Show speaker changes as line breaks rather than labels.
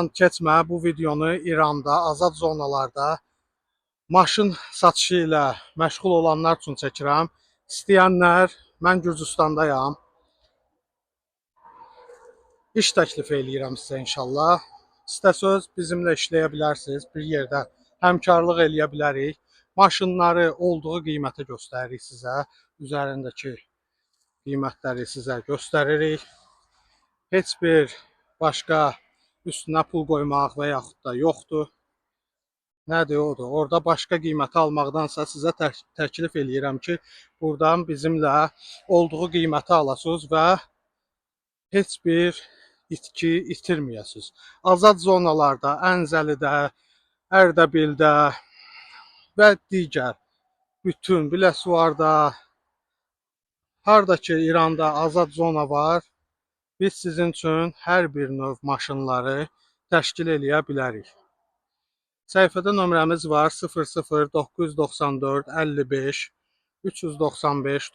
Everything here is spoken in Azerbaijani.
Keçmə, bu videonu İranda, azad zonalarda maşın satışı ilə məşğul olanlar üçün çəkirəm. İstəyənlər, mən Gürcüstandayam. İş təklif eləyirəm sizə inşallah. İstəsəz bizimlə işləyə bilərsiniz, bir yerdə həmkarlıq eləyə bilərik. Maşınları olduğu qiymətə göstəririk sizə. Üzərindəki qiymətləri sizə göstəririk. Heç bir başqa üstünə pul qoymaq və yaxud da yoxdur. Nədir odur? Orada başqa qiymətə almaqdansa sizə təklif eləyirəm ki, buradan bizimlə olduğu qiymətə alasınız və heç bir itki itirməyəsiniz. Azad zonalarda, Ənzəlidə, Ərdəbildə və digər bütün Biləsuvarda, harda ki İranda azad zona var, biz sizin üçün hər bir növ maşınları təşkil eləyə bilərik. Səhifədə nömrəmiz var: 00 994 55 395.